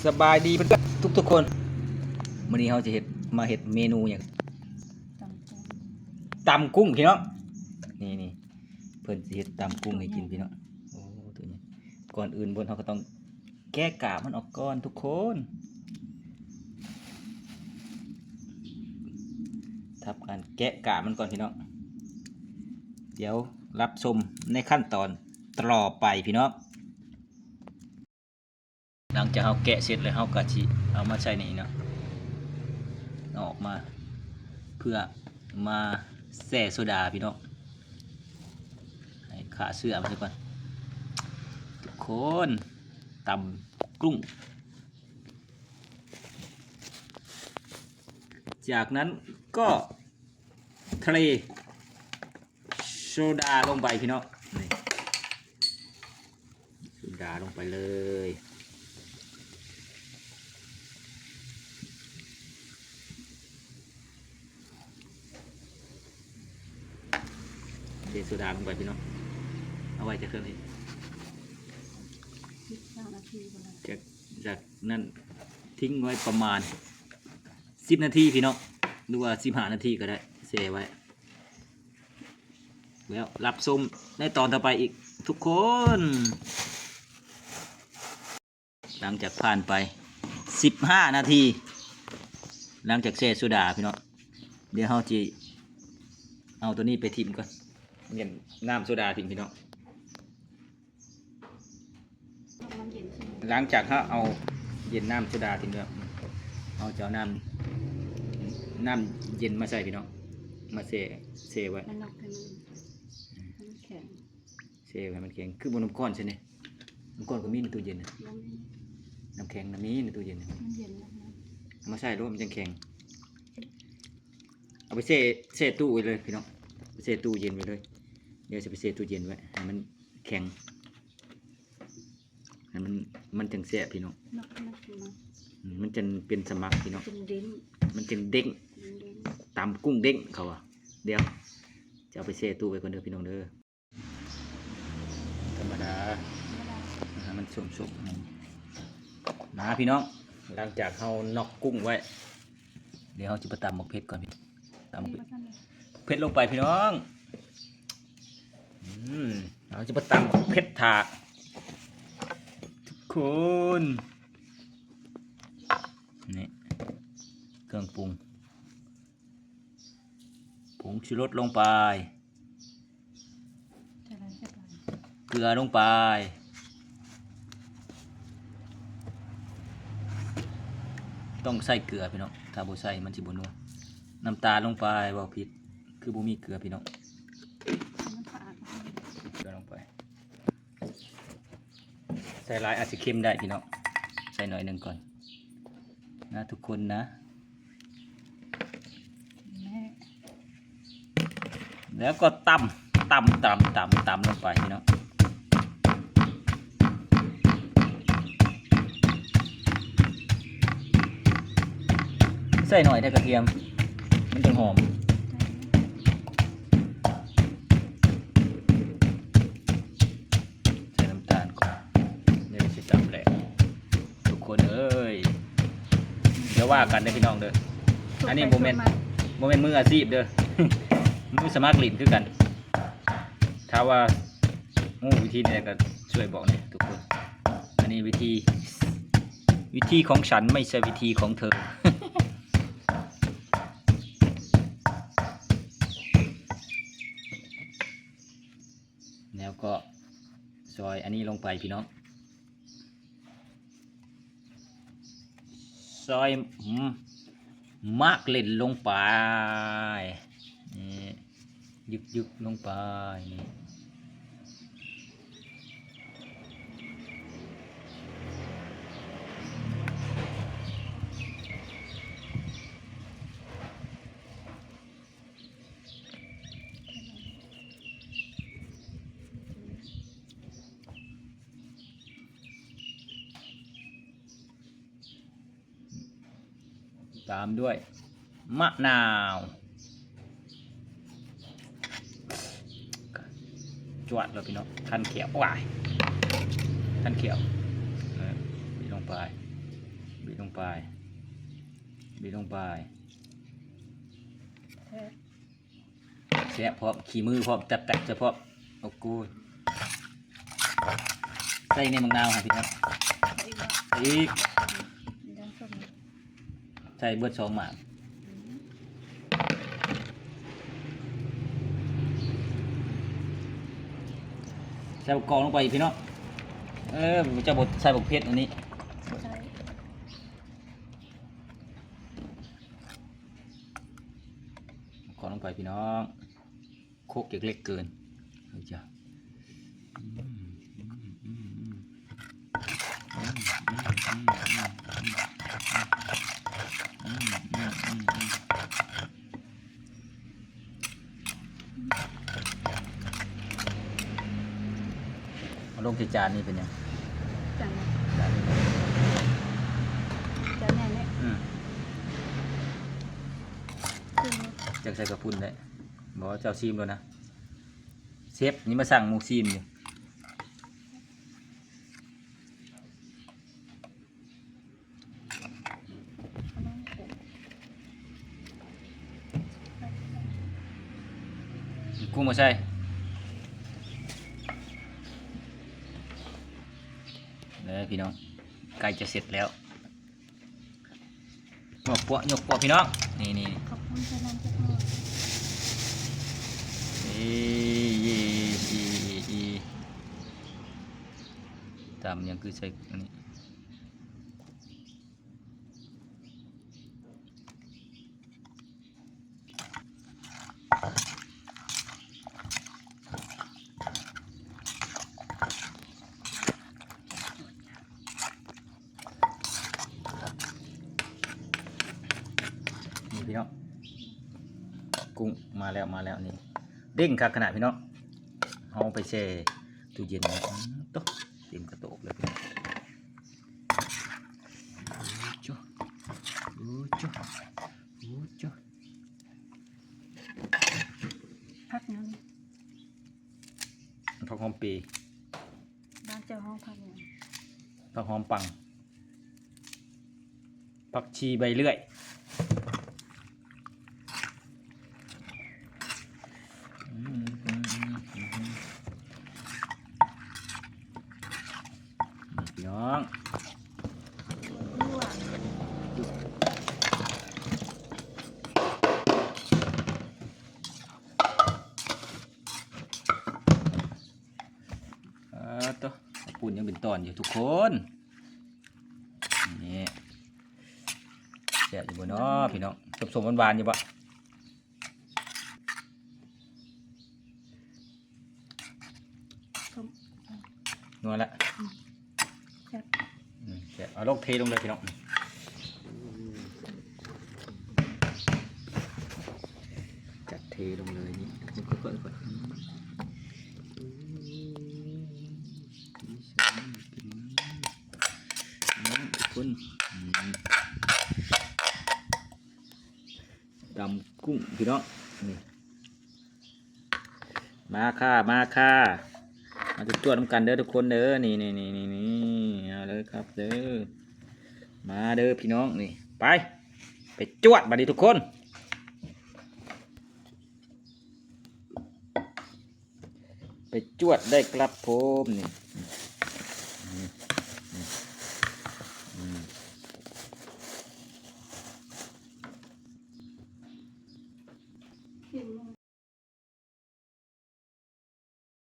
ສະບາຍດີເພື່ອນໆທຸກໆຄົນ. ມື້ນີ້ເຮົາຈະເຮັດ ມາເຮັດເມນູຫຍັງ? ຕຳກຸ້ງ ຕຳກຸ້ງພີ່ນ້ອງ. ນີ້ໆ ເພິ່ນຊິເຮັດຕຳກຸ້ງໃຫ້ກິນພີ່ນ້ອງ. ໂອ້ ຕົວໃຫຍ່. ກ່ອນອື່ນເບິ່ງ ເຮົາກໍຕ້ອງແກະກາບມັນອອກກ່ອນທຸກຄົນ. ທຳການແກະກາບມັນກ່ອນພີ່ນ້ອງ. ດຽວຮັບຊົມໃນຂັ້ນຕອນຕໍ່ໄປພີ່ນ້ອງ. ຫຼັງຈາກເຮົາແກະເສັດແລ້ວ ເຮົາກໍຊິເອົາມາໃສ່ນີ້ເນາະ ເອົາອອກມາ ເພື່ອມາແຊ່ໂຊດາພີ່ນ້ອງ ໃຫ້ຂ້າເຊື້ອມັນຊະກ່ອນທຸກຄົນ. ຕຳກຸ້ງ ຈາກນັ້ນກໍເທ ໂຊດາລົງໄປພີ່ນ້ອງ. ນີ້ ໂຊດາລົງໄປເລີຍ. ເທໂຊດາລົງໄປພີ່ນ້ອງ. ເອົາໄວ້ຈັກເທື່ອນີ້ ສິບຫ້ານາທີກໍໄດ້. ຈາກ ຈາກນັ້ນ ຖິ້ມໄວ້ປະມານສິບນາທີພີ່ນ້ອງ ຫຼືວ່າສິບຫ້ານາທີກໍໄດ້ ແຊ່ໄວ້. ແລ້ວຮັບຊົມໃນຕອນຕໍ່ໄປອີກທຸກຄົນ. ຫຼັງຈາກຜ່ານໄປສິບຫ້ານາທີ ຫຼັງຈາກແຊ່ໂຊດາພີ່ນ້ອງ ດຽວເຮົາຊິເອົາຕົວນີ້ໄປຖິ້ມກ່ອນ ເປັນນ້ຳໂຊດາຖິ້ມພີ່ນ້ອງ. ຫຼັງຈາກເຮົາເອົາເຢັນນ້ຳໂຊດາຖິ້ມແລ້ວ ເຮົາຈະເອົານ້ຳ ນ້ຳເຢັນມາໃສ່ພີ່ນ້ອງ ມາແຊ່ ແຊ່ໄວ້ ມັນນອກໃຫ້ມັນ ໃຫ້ມັນແຂງ ແຊ່ໃຫ້ມັນແຂງ. ຄືບໍ່ນ້ຳກ້ອນຊັ້ນນີ້ ນ້ຳກ້ອນກໍມີໃນຕູ້ເຢັນນະ ບໍ່ມີ ນ້ຳແຂງນະມີໃນຕູ້ເຢັນນະ ມັນເຢັນແລ້ວນະ ເອົາມາໃສ່ໂລດ ມັນຈັ່ງແຂງ. ເອົາໄປແຊ່ ແຊ່ຕູ້ໄວ້ເລີຍພີ່ນ້ອງ ໄປແຊ່ຕູ້ເຢັນໄວ້ເລີຍ. ດຽວຊິໄປແຊ່ຕູ້ເຢັນໄວ້ໃຫ້ມັນແຂງ ໃຫ້ມັນ ມັນຈັ່ງແຊບພີ່ນ້ອງ ມັນ ມັນ ມັນ ອືມ ມັນຈັ່ງເປັນສະໝັກພີ່ນ້ອງ ມັນຈຶ່ງເດ້ງ ມັນຈຶ່ງເດ້ງ ເດ້ງ ຕຳກຸ້ງເດ້ງເຂົາວ່າ. ດຽວຈະເອົາໄປແຊ່ຕູ້ໄວ້ກ່ອນເດີພີ່ນ້ອງເດີ. ທຳມະດາ ໃຫ້ມັນສົມໆ ມາພີ່ນ້ອງ. ຫຼັງຈາກເຮົານອກກຸ້ງໄວ້ ດຽວເຮົາຈະໄປຕຳໝາກເຜັດກ່ອນພີ່ ຕຳໝາກເຜັດ ເຜັດລົງໄປພີ່ນ້ອງ. ອືມ ເຮົາຈະໄປຕຳໝາກເຜັດຖ້າທຸກຄົນ. ນີ້ເຄື່ອງປຸງ ຜົງຊູລົດລົງໄປ ເກືອລົງໄປ ຕ້ອງໃສ່ເກືອພີ່ນ້ອງ ຖ້າບໍ່ໃສ່ມັນຊິບໍ່ນົວ. ນ້ຳຕານລົງໄປ ເວົ້າຜິດ ຄືບໍ່ມີເກືອພີ່ນ້ອງ ເກືອລົງໄປ. ໃສ່ຫຼາຍອາດຊິເຄັມໄດ້ພີ່ນ້ອງ ໃສ່ໜ້ອຍໜຶ່ງກ່ອນນະທຸກຄົນນະ. ແລ້ວກໍຕຳ ຕຳ ຕຳ ຕຳ ຕຳລົງໄປພີ່ນ້ອງ. ໃສ່ໜ້ອຍແທ້ກະທຽມ ມັນຈັ່ງຫອມ. ໃສ່ນ້ຳຕານກ່ອນ ດຽວຊິຕຳແຫຼະທຸກຄົນເອີຍ. ຢ່າວ່າກັນເດີພີ່ນ້ອງເດີ ອັນນີ້ບໍ່ແມ່ນ ບໍ່ແມ່ນມືອາຊີບເດີ ມືສະໝັກຫຼິ້ນຄືກັນ. ຖ້າວ່າຮູ້ວິທີນີ້ກໍຊ່ວຍບອກແດ່ທຸກຄົນ. ອັນນີ້ວິທີ ວິທີຂອງສັນ ໄມ່ໃຊ່ວິທີຂອງເທີ. ແລ້ວກໍຊອຍອັນນີ້ລົງໄປພີ່ນ້ອງ ຊອຍ ໝາກເລັ່ນລົງໄປ ນີ້ ຍຶກໆລົງໄປ ນີ້. ຕາມດ້ວຍມະນາວ ຈວດເລີຍພີ່ນ້ອງ ຄັນແຂ້ວ ໂອ້ຍ ຄັນແຂ້ວ ເອີ ນີ້ລົງໄປ. ໄປ ບີບລົງໄປ ແຊບພ້ອມ ຂີ້ມືພ້ອມ ແຕບໆ ໃສ່ພ້ອມ ໂອ້ໂກຍ ໃສ່ໃນໝາກນາວໃຫ້ພີ່ນ້ອງ ໃສ່ອີກ ໃສ່ເບິດສອງໝາກ ໃສ່ບັກກອກລົງໄປອີກພີ່ນ້ອງ ເອີ ເຈົ້າບໍ່ໃສ່ບັກເຜັດອັນນີ້ ໃສ່ ຂໍລົງໄປພີ່ນ້ອງ ໂຄກເລັກເກີນ ເອີ ຈ້ະ ເອົາລົງໃສ່ຈານນີ້ເປັນຫຍັງ? ຈານ ຈານໃຫຍ່ແຫຼະ ອືມ ຈັ່ງໃສ່ກະປຸ້ນໄດ້ ບໍ່ ເຈົ້າຊີມໂລດນະ ເຊຟນີ້ມາສັ່ງໝູຊີມຢູ່. ກຸ້ງມາໃສ່ ເດີພີ່ນ້ອງ ໃກ້ຈະເສັດແລ້ວ ຍົກປົວະ ຍົກປົວະ ພີ່ນ້ອງ ນີ້ໆ ຂອບຄຸນເພິ່ນນຳຈັກໜ້ອຍ ອີ ອີ ອີ ອີ ຕຳຫຍັງຄືໃສ່ອັນນີ້ ນີ້ພີ່ນ້ອງ ກຸ້ງມາແລ້ວ ມາແລ້ວ ນີ້ ເດ້ງຄັກຂະໜາດພີ່ນ້ອງ ເຮົາໄປແຊ່ຕູ້ເຢັນ ອືມ ໂຕ ເຕັມກະໂຕກເລີຍພີ່ນ້ອງ ໂອ້ໂຈ ໂອ້ໂຈ ໂອ້ໂຈ ຜັກຫຍັງ? ຜັກຫອມເປ. ບ້ານເຈົ້າຮ້ອງຜັກຫຍັງ? ຜັກຫອມປັງ. ຜັກຊີໃບເລື່ອຍ. ພີ່ນ້ອງ ເອີ ໂຕ ເຂົ້າປຸ້ນຍັງເປັນຕອນຢູ່ທຸກຄົນ ນີ້ ແຊບຢູ່ບໍ່ເນາະ ພີ່ນ້ອງ ສົ້ມໆ ຫວານໆ ຢູ່ບໍ່? ສົ້ມ ນົວລະ ອືມ ແຊບ ອືມ ແຊບ ເອົາລົງ ເທລົງເລີຍພີ່ນ້ອງ ຈັດເທລົງເລີຍນີ້ ຄ່ອຍໆ ຄ່ອຍໆ ອືມ ສີສັນໜ້າກິນເນາະ ພີ່ນ້ອງທຸກຄົນ ອືມ ຕຳກຸ້ງພີ່ນ້ອງ ນີ້ ມາຄ່າ ມາຄ່າ ມາຈວດໆ ນຳກັນເດີທຸກຄົນເດີ ນີ້ໆ ເອົາເລີຍຄັບເດີ ມາເດີພີ່ນ້ອງ ນີ້ ໄປ ໄປຈວດບາດນີ້ທຸກຄົນ ໄປຈວດໄດ້ຄັບຜົມ ນີ້ ນີ້ ນີ້ ນີ້ ນີ້.